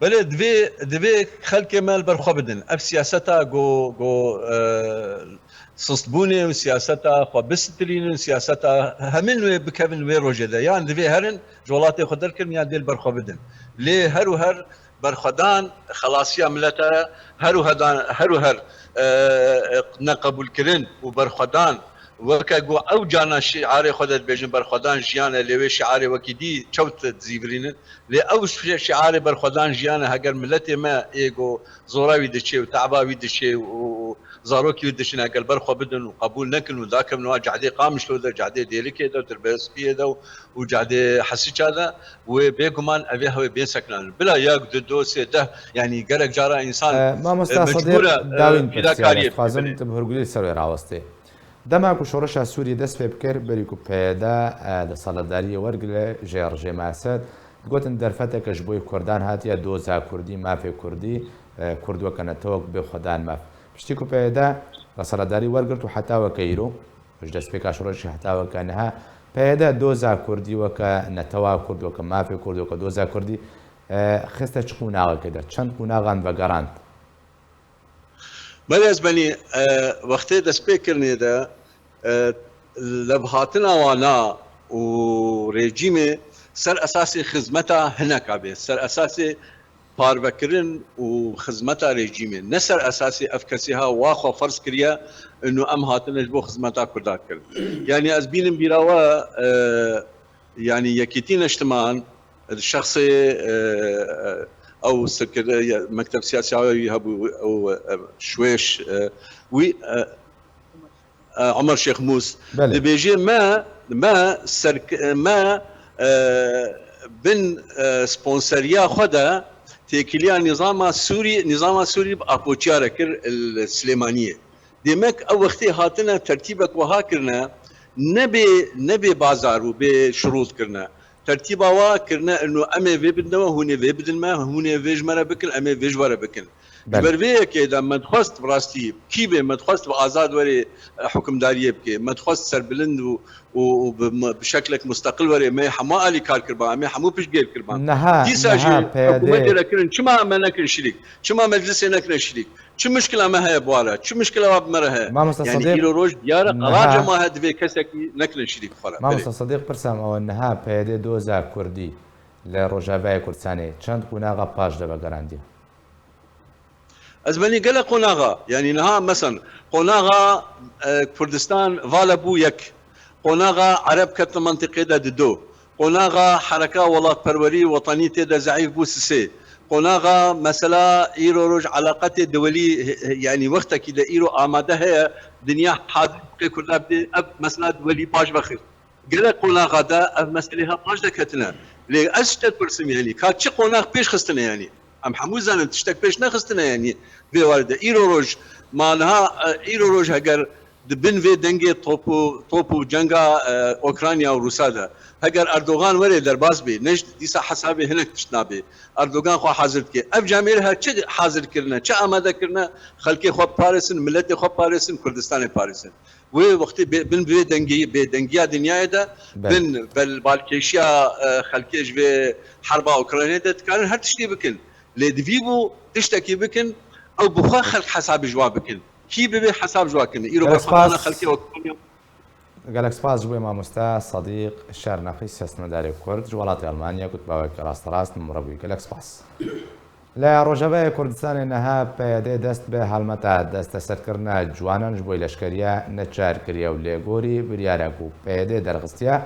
Belê, divê, divê xelkê me li ber xwe bidin. Ev siyaseta go, go, e, sustbûnê û siyaseta xwe bisitilînin, siyaseta hemin wê bikevin wê rojê de. Yan divê herin, ji welatê xwe derkevin, yan dê li ber xwe bidin. Lê her û her berxwedan xelasiya milete, her û hedan, her û her, e, e, neqebûlkirin û berxwedan Weke ku ew carna şîarê xwe de dibêjin berxwedan jiyan e, lê wê şîarê wekî dî çewt dizîvirînin. Lê ew şî-, şîarê berxwedan jiyan e, heger miletê me ê ku zora wî diçê û te'ba wî diçê û, û zarokî wî diçin, heger ber xwe bidin û qebûl nekin û dakevin wa cehdê Qamişlo de, cehdê Dêlikê de, Dirbespiyê de û, û cehdê Hesiça de, wê bêguman ev ê hev ê bên sekinandin. Bila yek, du, du, sê, deh, yanî gelek cara însan, E, mamosta e, mecbûr Sadiq, e, dawîn pîdakariyê pirsiyarê dixwazim bibîne. Tu bi hûrgulî ser wê rawestê. Dema ku şoreşa Sûriyê dest pê bikir, berî ku P Y D, e, desthilatdariyê wergire ji rejîma Esed, digotin derfeteke ji bo Kurdan hatiye, doza Kurdî, mafê Kurdî, e, Kurd weke netewek bê xwedan maf. Piştî ku P Y D desthilatdarî wergirt û heta weke îro, ji destpêka şoreşê heta weke niha, P Y D doza Kurdî weke netewa Kurd, weke mafê Kurd, weke doza Kurdî, e, xiste çi qonaxekê de? Çend qonaxan vegerand? Belê ez benî, e, wextê destpêkirinê de, e, levhatina wana û rejîmê ser esasê xizmeta hineka bê, ser esasê parvekirin û xizmeta rejîmê, ne ser esasê ev kesê ha wa xwe ferz kiriye, inu em hatine ji bo xizmeta Kurda kirin. Yanî ez bînim bîra we, e, yanî Yekîtî Neştiman, şexsê, e, e, ew sekir-, e, mekteb siyasî wî hebû, ew, e, Şwêş, e, wî, e, e, Omer Şêxmûs, Belê. Dibêje me, me serk-, me, e, bin, e, sponseriya xwe de têkiliya nîzama Sûrî, nîzama Sûrî bi apoçiyare kir li Silêmaniyê. Demek ew wextê hatine tertîbek wiha kirine, ne bê, ne bê bazar û bê şurût kirine. Tertîba wa kirine, inu em ê vê bidin we, hûn ê vê bidin me, hûn ê vê ji me re bikin, em ê vê ji we re bikin. Ji Belê. ber vê yekê de me dixwest bi rastî, kî bê me dixwest bi azad were, e, hukimdariyê bike. Me dixwest serbilind û, û, û bi, bi şeklek musteqil were. Me hemû alîkar kirban, em ê hemû piştgêr kirban. Niha, Dîsa jî niha P Y D hikûmetê re kirin. Çima me nekin şirîk? Çima meclisê nekine şirîk? Çi muşkila me heye bi wa re? Çi muşkila wa bi me re heye? Mamosta Yanî Sadiq, îro roj diyar e, niha qeraca ma heye divê kesekî nekine şirîk xwe re. Mamosta Belê. Sadiq, pirsa me ew e, niha P Y D doza Kurdî li Rojavayê Kurdistanê çend qonaxa paş de vegerandiye? Ez benî gelek qonaxa, yanî niha, mesen, qonaxa, e, Kurdistan vala bû yek. Qonaxa Ereb ketin mentiqê de dido. Qonaxa hereka welatperwerî, wetanî tê de zeîf bû sisê. Qonaxa mesela îro roj eleqetê diwelî, he-, he-, yanî wextekî de îro amade heye, dinya hazir qê Kurda bidê, ev mesela diwelî paş vexist. Gelek qonaxa de ev meselê ha paş de ketine. Lê ez ji te dipirsim, yanî ka çi qonax pêş xistine yanî? Em hemû zanin tiştek pêş nexistine yanî vê warê de. Îro roj, ma niha, e, îro roj heger di bin vê dengê top û, top û cenga, e, Ukrayna û Rûsa de, heger Erdogan were derbas bê, ne ji dîsa hesabê hinek tişt nabê. Erdogan xwe hazir dike. Ev camêr her çi hazir kirine, çi amade kirine, xelkê xwe parêsin, miletê xwe parêsin, Kurdistanê parêsin. Wê wextê bê-, bin vê dengî-, bêdengiya dinyayê de, Belê. bin bel-, balkêşiya, e, xelkê ji vê herba Ukraynayê de dikarin her tiştê bikin. Lê divî bû tiştekî bikin, ew bi xwe xelk hesabê ji wan bikin. Kî bibe hesab ji wan kirin? Îro Gelek berxwedana spas. xelkê Ukrayna. Gelek spas ji bo mamoste Sadiq Şernexî, siyasetmedarê Kurd ji welatê Almanya, ku tu bi weke rasterast min re bûyî. Gelek spas. Li Rojavayê Kurdistanê niha P Y D dest bi helmeta desteserkirina ciwanan ji bo leşkeriya neçar kiriye û li gorî biryara ku P Y D derxistiye,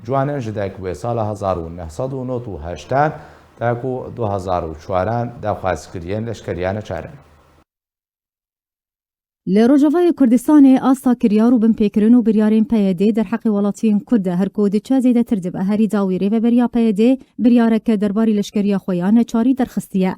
ciwanên ji dayikbûyê sala hezar û neh sed û nod û heştan ta ku du hezar û çaran daxwazkiriyên leşkeriya neçar in. Li Rojavayê Kurdistanê asta kiryar û binpêkirin û biryarên P Y D derheqê welatiyên Kurd de her ku diçe zêdetir dibe. Herî dawî rêveberiya P Y D biryareke derbarî leşkeriya xwe ya neçarî derxistiye.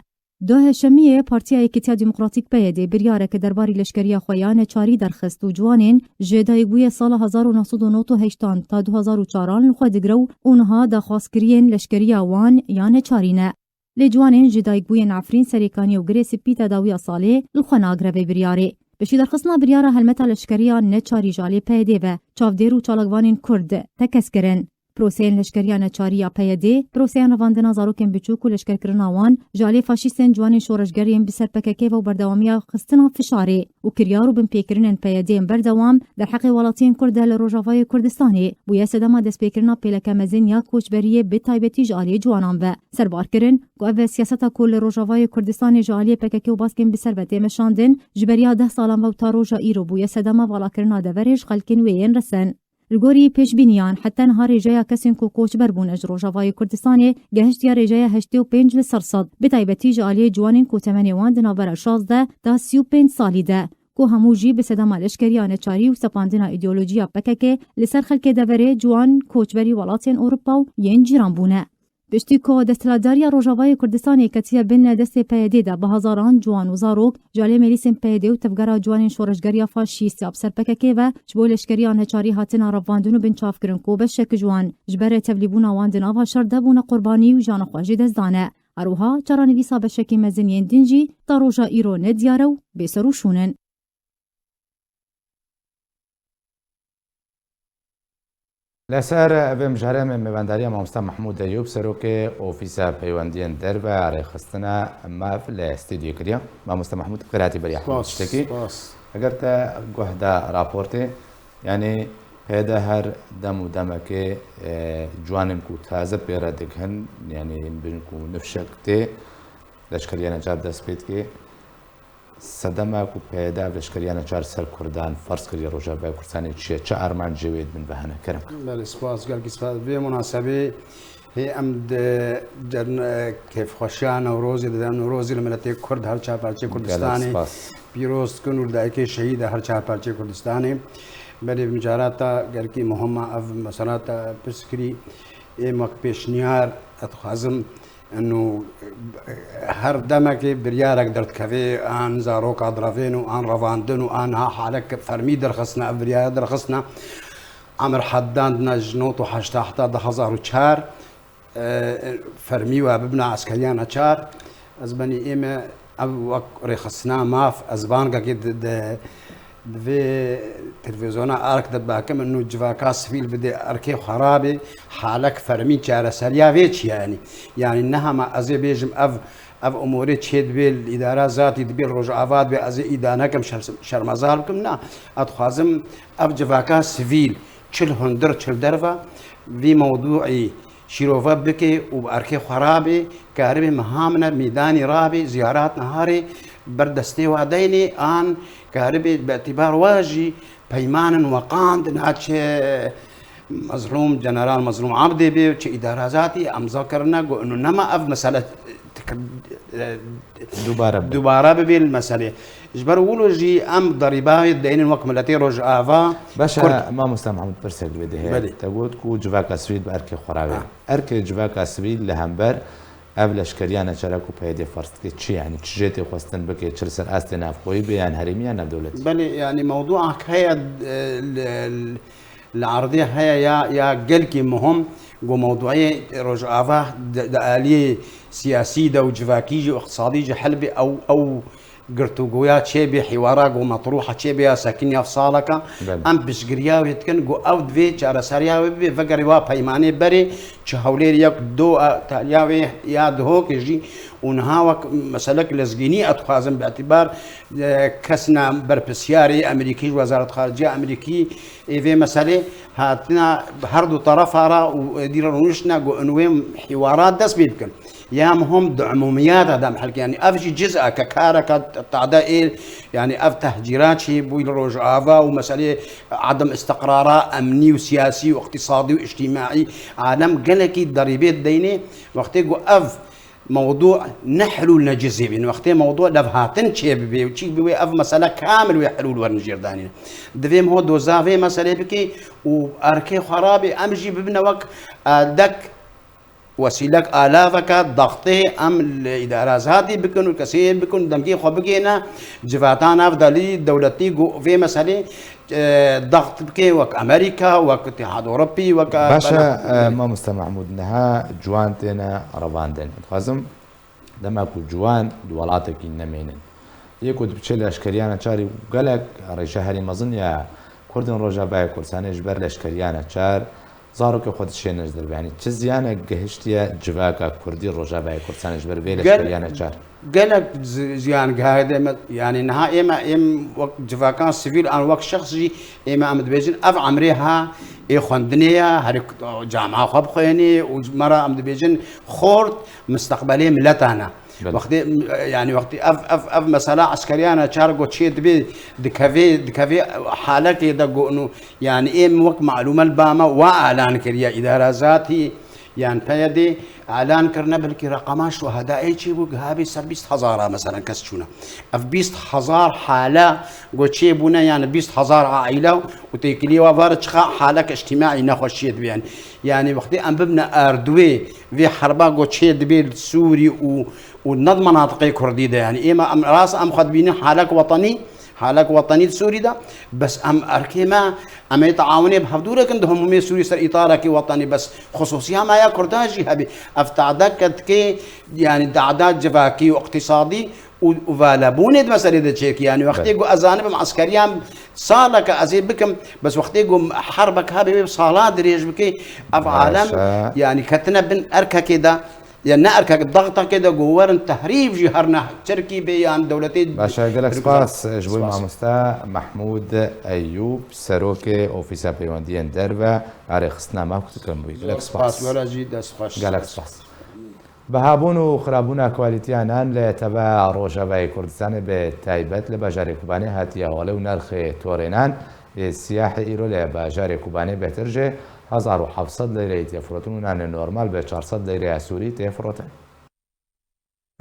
Duhê şemiyê Partiya Yekîtiya Demokratîk P Y D biryareke derbarî leşkeriya xwe ya neçarî derxist û ciwanên ji dayikbûyê sala hezar û neh sed û nod û heştan ta du hezar û çaran li xwe digire û niha daxwazkiriyên leşkeriya wan ya neçarî ne. Lê ciwanên ji dayikbûyên Efrîn, Serêkaniyê û Girê Spî tedawiya salê li xwe nagire vê biryarê. Piştî derxistina biryara helmeta leşkeriya neçarî ji alî P Y D ve, çavdêr û çalakvanên Kurd tekez kirin. Proseyên leşkeriya neçarî ya P Y D, proseyên revandina zarokên biçûk û leşkerkirina wan ji aliyê faşîstên ciwanên şoreşger yên bi ser P K K ve û berdewamiya xistina fişarê û kiryar û binpêkirinên P Y D yên berdewam derheqê welatiyên Kurd de li Rojavayê Kurdistanê bûye sedema destpêkirina pêleke mezin ya koçberiyê, bi taybetî ji aliyê ciwanan ve. Serbar kirin ku ev siyaseta ku li Rojavayê Kurdistanê ji aliyê P K K û baskên bi ser ve tê meşandin, ji beriya deh salan ve û ta roja îro bûye sedema valakirina deverê ji xelkên wê yên resen. Li gorî pêşbîniyan, heta niha rêjeya kesên ku koçber bûne ji Rojavayê Kurdistanê gehiştiye rêjeya heştê û pênc li ser sed, bi taybetî ji aliyê ciwanên ku temenê wan di navbera şazdeh ta sî û pênc salî de, ku hemû jî bi sedema leşkeriya neçarî û sepandina îdeolojiya P K K li ser xelkê deverê, ciwan, koçberî welatên Ewropa û yên cîran bûne. Piştî ku desthilatdariya Rojavayê Kurdistanê ketiye bin destê P Y D de, bi hezaran ciwan û zarok ji aliyê mêlîsên P Y D û tevgera ciwanên şoreşger ya faşîst ya bi ser P K K ve ji bo leşkeriya neçarî hatine revandin û binçavkirin ku beşek ji wan ji ber tevlîbûna wan di nava şer de bûne qurbanî û jiyana xwe jê dest dane. Her wiha çarenivîsa beşekî mezin yên din jî ta roja îro nediyar e û bêserûşûn in. Li ser vê mijarê em ê mêvendariya mamoste Mehmûd Eyûb, serokê Ofîsa Peywendiyên Derve, rêxistina MAV li stûdyoyê kiriye. Mamoste Mehmûd, bi xêr hatî beriya hemû tiştekî. Spas. Eger te guh da raportê, yanî P Y D her dem û demekê, e, ciwanên ku taze pê re digihin, yanî bin ku nifşek tê, leşkeriya neçar dest pê dike. Sedema ku P Y D ev leşkeriya neçar ser Kurdan ferz kiriye Rojavayê Kurdistanê çi ye? Çi armancê wê di bin ve hene? Kerem. Belê, spas, gelkî spas. Vê munasebê hê em di cern-, kêfxweşiya Newrozê, di dem Newrozê li miletê Kurd her çar parçeyê Gelek Kurdistanê spas. pîroz dikin û li dayikê şehîda her çar parçeyê Kurdistanê. Belê, bi mijarata gelkî muhim e ev mesela te pirs kirî. Êm wek pêşniyar, ez dixwazim, eno, her demekê biryarek derdikeve, an zaroka direvên û an revandin û an ha halek fermî derxistina, ev biryara derxistina. Emir Heddan dina ji nod û heşta heta du hezar û çar, e, fermî we bibina eskeriya neçar. Ez benî ême ev wek rêxistina maf, ez bangekê di, di, di vê televîzyona Ark de bakim, eno civaka sivîl bidê erkê xwe rabê, halek fermî çareseriya vê çi ye yanî? Yanî ne hema ez ê bêjim ev, ev umûrê çê dibê li îdara zatî dibê li Rojava dibê ez ê îda nekim, şer-, şermezar bikim, na. Ez dixwazim ev civaka sivîl çi li hundir, çi li derve vî mewdûî şîrove bike û bi erkê xwe rabê, karibê meha min e, mîdanî rabê, ziyarat niharê ber destê wa deynê an karibê bi îtîbar wa jî peymanin weqand naçe Mezlûm, General Mezlûm Abdê bê, çi îdara zatî emza kirine, got, inu nema ev mesele tikir-, e, Dubare bibe. dubare bibe li meselê. Ji ber wilo jî em derîbayê deynin wek miletê Rojava Baş e, Kurd. Mamoste Mehmûd, pirsek li wê dihê. Belê. Te got ku civaka sivîl bi erkê xwe re bê. Ha. Erkê civaka sivîl li hember ev leşkeriya neçara ku P Y D ferz dike çi ye? Yanî çi jê tê xwestin bike, çi li ser astê navxweyî bê, yan herêmî, yan navdewletî? Belê, yanî mewdûak heye, e, li, li erdê heye ya, ya gelkî muhim, ku mewdûyê Rojava di, di aliyê siyasî de û civakî jî û iqtisadî jî hel bê, ew, ew girtûgoya çêbê, hîwara ku metrûha çêbê ya sekiniya saleka, Belê. em piştgiriya wê dikin ku ew divê çareseriya wê bibê, vegerê wa peymanê berê, çi Hewlêrê yek do, e, taliya wê ya Dihokê jî û niha wek meselek lezgînî ez dixwazim bi îtîbar, e, kesna berpirsiyarê Amerîkî ji Wezaret Xariciya Amerîkî ê vê meselê hatina her du terefa re û êdî re rûniştine ku in wê hîwara dest pê bikin. Ya muhim di umûmiyata de em helke, yanî ev jî ciz e ke kareke tade ê, yanî ev tehcîra çê bûyî li Rojava û meselê edim îstiqrara emnî û siyasî û îqtisadî û îctîmaî alem gelekî derîbê dideynê. Wextê ku ev mewdû ne hilûl ne cizê bîn, wextê mewdû levhatin çê bibê û çîk bibê ev mesele kamil wê hilûl werin jêrdanîn. Divê em ho doza vê meselê bikê û erkê xwe rabê, em jî bibine wek, e, dek wesîlek alaveke daxtê em li îdara zatî bikin û kesê bikin, demkê xwe bigêne civata navdelî dewletî ku vê meselê, e, daxt bike wek Amerîka, wek Îtîhad Ewropî, wek Baş e, Bela- e, mamoste Mehmûd, niha ciwan têne revandin. Dixwazim dema ku ciwan di welatekî nemênin. Yê ku dibiçe leşkeriya neçarî gelek rêje herî mezin ya Kurdên Rojavayê Kurdistanê ji ber leşkeriya neçar Zarokê xwe dişêne ji derve. Yanî çi ziyanek gihiştiye civaka Kurdî Rojavayê Kurdistanê ji ber vê Gel- leşkeriyane çar? Gelek zi-, ziyan gihayde me, yanî niha ême, êm wek civakan sivîl an wek şexs jî ême em dibêjin ev emrê ha ê xwendinê ya, herî k-, cama xwe bixwênê û ji me re em dibêjin xort mustaqbelê miletana. Belê. Wextê, yanî wextê ev, ev, ev mesela eskeriyana çar go çê dibê dikevê, dikevê halekê de go û, yanî êm wek malûme li ba me wa alan kiriye îdara zatî, yan P Y D alan kirine, belkî reqema şuhedayê çê bû, giha bê ser bîst hezara, meselen, kes çûne. Ev bîst hezar hale go çê bûne, yanî bîst hezar aîle û têkilî wa var çiqa halek îctîmaî nexweşiyê dibê, yanî, yanî wextê em bibine erdwê vê herba go çê dibê li Sûrî û, û ne di menatiqê Kurdî de, yanî êma em rast em xwe dibînin halek wetenî, halek wetenî di Sûrî de, bes em erkê me, em ê teawunê bi hevdû re kin di hemûmê Sûrî ser îtarekî wetenî, bes xusûsiya me ya Kurdan jî hebî. Ev tadeke dikê, yanî dada civakî û iqtîsadî û, û valebûnê di meselê de çêkî. Yanî wextê Belê. Ku ez zanibim eskeriyan saleke ez ê bikim, bes wextê ku herbek hebê wê sala dirêj bikê, ev Baş alem, e. Yanî ketine bin erkekê de, ya ne erkek, dextekê de ku werin tehrîb jî her ne çirkî bê yan dewletê Baş e, gelek Tirk-, spas ji bo Spas. Mamoste Mehmûd Eyûb, serokê Ofîsa Peywendiyên Derve a rêxistina me ku tu kirin bûyî. Gelek Spas, spas. Were jî dest xweş. Gelek spas. Bihabûn û xirabûna kwalîtiya nan li teva Rojavayê Kurdistanê bi taybet li bajarê Kobanê hatiye holê û nirxê torê nan ê siyahê îro li bajarê Kobanê bêhtir ji hezar û heft sed lîreyî tê firotin û nanê normal bi çar sed lîreya Sûrî tê firotin.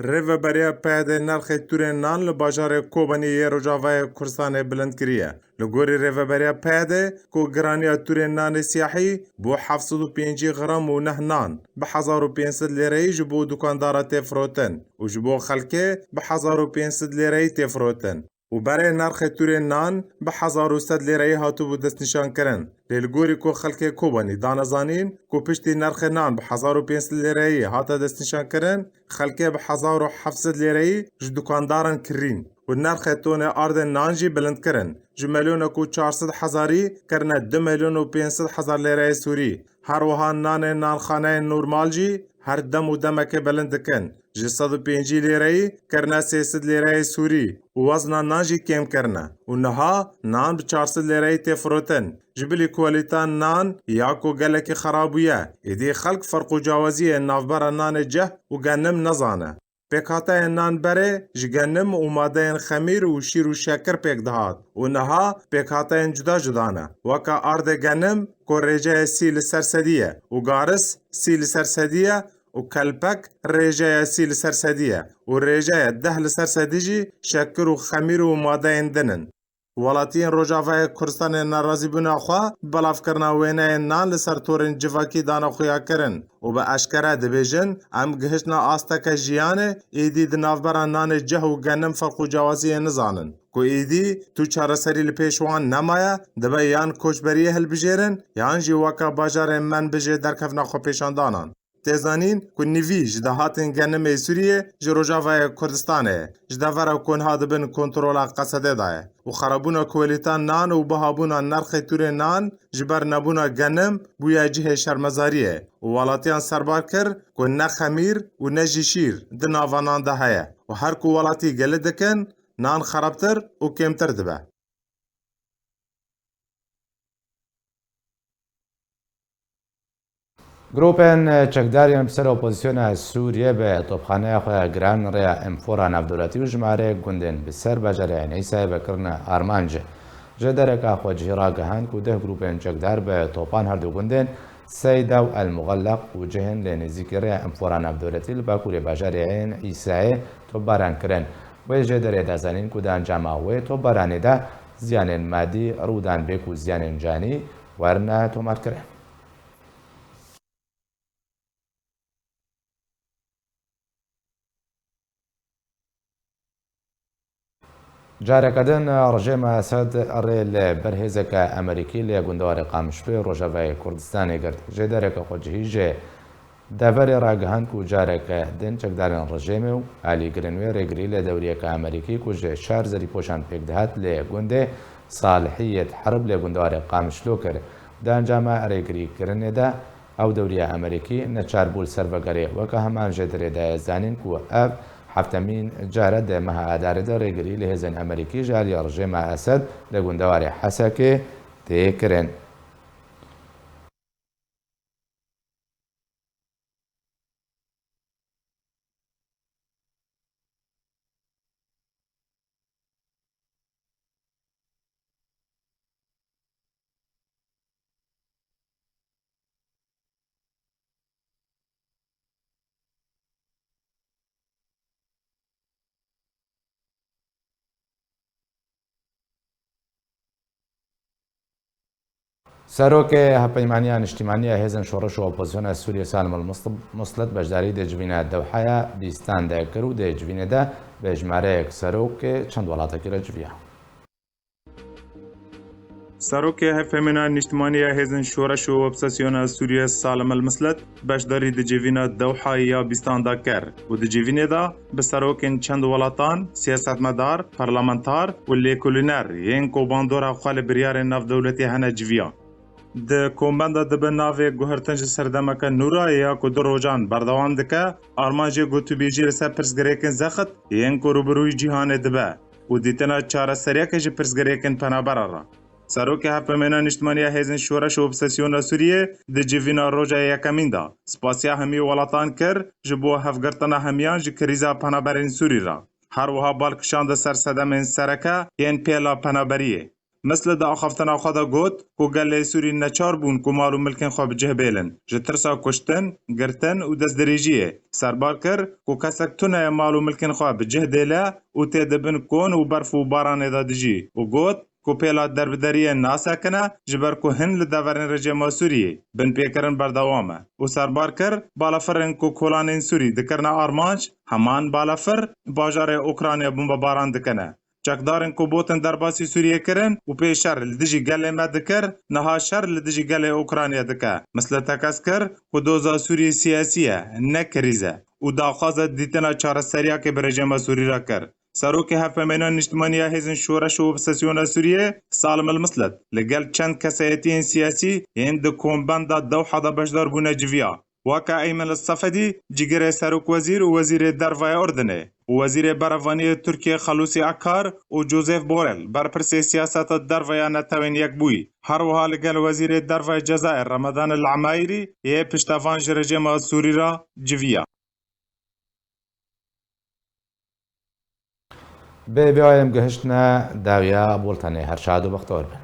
Rêveberiya P Y D nirxê tûrên nan li bajarê Kobanê yê Rojavayê Kurdistanê bilind kiriye. Li gorî rêveberiya P Y D ku giraniya tûrên nanê siyahî bo heft sed û pêncî gram û neh nan bi hezar û pênc sed lîreyî ji bo dukandara tê firotin û ji bo xelkê bi hezar û pênc sed lîreyî tê firotin û berê nirxê tûrên nan bi hezar û sed lîreyî hatibû destnîşankirin. Lê li gorî ku xelkê Kobanî dane zanîn ku piştî nirxê nan bi hezar û pênc sed lîreyî hate destnîşankirin, xelkê bi hezar û heft sed lîreyî ji dukandaran kirîn û nirxê tonê ardên nan jî bilind kirin. Ji milyonek û çar sed hezarî kirine du milyon û pênc sed hezar lîreyê Sûrî. Her wiha nanê nanxaneyên normal jî her dem û demekê bilind dikin. Ji sed û pêncî lîreyî kirine sê sed lîreyê Sûrî û wezna nan jî kêm kirine. Û niha nan bi çar sed lîreyî tê firotin. Ji bilî kwalîta nan ya ku gelekî xera bûye, êdî xelk ferq û cawaziyên navbera nanê ceh û genim nezane. Pêkhateyên nan berê ji genim û madeyên xemîr û şîr û şekir pêk dihat û niha pêkhateyên cuda cuda ne. Weke ardê genim ku rêceyê sî li ser sedî ye û garis sî li ser sedî ye û kelpek rêceyê sî li ser sedî ye û rêceyê deh li ser sedî jî şekir û xemîr û madeyên din in. Welatiyên Rojavayê Kurdistanê nerazîbûna xwe bi belavkirina wêneyên nan li ser torên civakî dane xuyakirin û bi eşkere dibêjin, em gihiştine asteke jiyanê êdî di navbera nanê ceh û genim ferq û cawaziyê nizanin. Ku êdî tu çareserî li pêş wan nemaye, dibe yan koçberiyê hilbijêrin, yan jî weke bajarên menbijê derkevna xwepêşandanan. Tê zanîn ku nivî ji dahatên genimê Sûriyê ji Rojavayê Kurdistanê ye, ji devera ku niha di bin kontrola Qesedê de ye û xerabûna kwalîta nan û bihabûna nirxê tûrê nan ji ber nebûna genim bûye cihê şermezariyê û welatiyan serbar kir ku ne xemîr û ne jî şîr di nava nan de heye û her ku welatî gelê dikin, nan xerabtir û kêmtir dibe. Grûpên çekdar yên bi ser opozîsyona Sûriyê bi topxaneya xwe ya giran rêya Enfora navdewletî û jimarê gundên bi ser bajarê Eyn Îsayê vekirine armanc. Ji dereka xwecihî ragihand ku deh grûpên çekdar bi topan herdu gundên Seyda û El Muxelleq û cihên lê nêzîkî rêya Enfora navdewletî li bakurê bajarê Eyn Îsayê topbaran kirin. Wê jê derê da zanîn ku di encama wê topbaranê de ziyanên madî rû dan bê ku ziyanên canî werine tomarkirin. Careke din rejêma Esed rê li ber hêzeke Amerîkî li gundewarê Qamişloyê Rojavayê Kurdistanê girt. Jêdereke xwecihî ji deverê ragihand ku careke din çekdarên rejêmê û alîgirên wê rêgirî li dewriyeke Amerîkî ku ji şar zerîpoşan pêk dihat li gundê Salihiyet Herb li gundewarê Qamişlo kir. Di encama rêgirîkirinê de ew dewriya Amerîkî neçar bû li ser vegerê. Weke heman jê dirê daye zanîn ku ev heftemîn car e di meha Adarê de rêgirî li hêzên Amerîkî ji alî rejêma Esed li gundewarê Hesekê tê kirin. Serokê Hevpeymaniya Niştimanî ya Hêzên Şoreş û Opozisyona Sûriyê Salim El Musl-, Muslet beşdarî di civîna Dewhaya bîstan de kir û di civînê de bi êjmareyek serokê çend welatekî re civiya. Serokê Hevpeymanîna Niştimanî ya Hêzên Şoreş û Opozisyona Sûriyê Salim El Muslet beşdarî di civîna Dewha ya bîstan de kir û di civînê de bi serokên çend welatan, siyasetmedar, parlamentar û lêkolîner yên ku bandora xwe li biryarên navdewletî hene civiya. Di komenda dibe navê guhertin ji serdemeke nû re ya ku du rojan berdewam dike, armanc ê gotûbêjî li ser pirsgirêkên zext yên ku rûbirûyî cîhanê dibe û dîtina çareseriyeke ji pirsgirêkên penaberan re. Serokê Hevpeymanîna Niştimanî ya Hêzên Şoreş û Opozisyona Sûriyê di civîna roja yekemîn de spasiya hemî welatan kir ji bo hevgirtina hemiyan ji krîza penaberên Sûrî re. Her wiha bal kişande ser sedemên sereke yên pêla penaberiyê. Misli di axaftina xwe de got ku gelê Sûrî neçar bûn ku mal û milkên xwe bi cih bêlin. Ji tirsa kuştin, girtin û destdirêjiyê serbar kir ku kesek tune ye mal û milkên xwe bi cih dêle û tê di bin kon û berf û baranê de dijî û got ku pêla derbideriyê nasekine ji ber ku hin li deverên rejêma Sûriyê binpêkirin berdewam e û serbar kir balafirên ku kolanên Sûrî dikirine armanc, heman balafir bajarê Ukraynayê bombebaran dikine. Çekdarên ku botin derbasî Sûriyê kirin û pê şer li dijî gelê me dikir, niha şer li dijî gelê Ukraynayê dike. Misli tekez kir ku doza Sûriyê siyasî ye, ne krîz e û daxwaza dîtina çareseriyakê bi rejêma Sûrî re kir. Serokê Hevpeymanîna Niştimanî ya Hêzên Şoreş û Opozisyona Sûriyê, Salim El Mislet, li gel çend kesayetiyên siyasî yên di kombenda Dewha de beşdar bûne civiya. Weke Eymen El Sefedî, cîgirê serokwezîr û wezîrê derve ya Urdinê û wezîrê berevaniyê Tirkiyê Xelûsî Akar û Joseph Borrell, berpirsê siyaseta derve ya Netewên Yekbûyî, her wiha li gel wezîrê derve ya Cezayir Ramadan El Emaîrî yê piştevan ji rejêma Sûrî re civiya. Bi vê em gihiştine dawiya bultenê. Her şad û bextewar bin.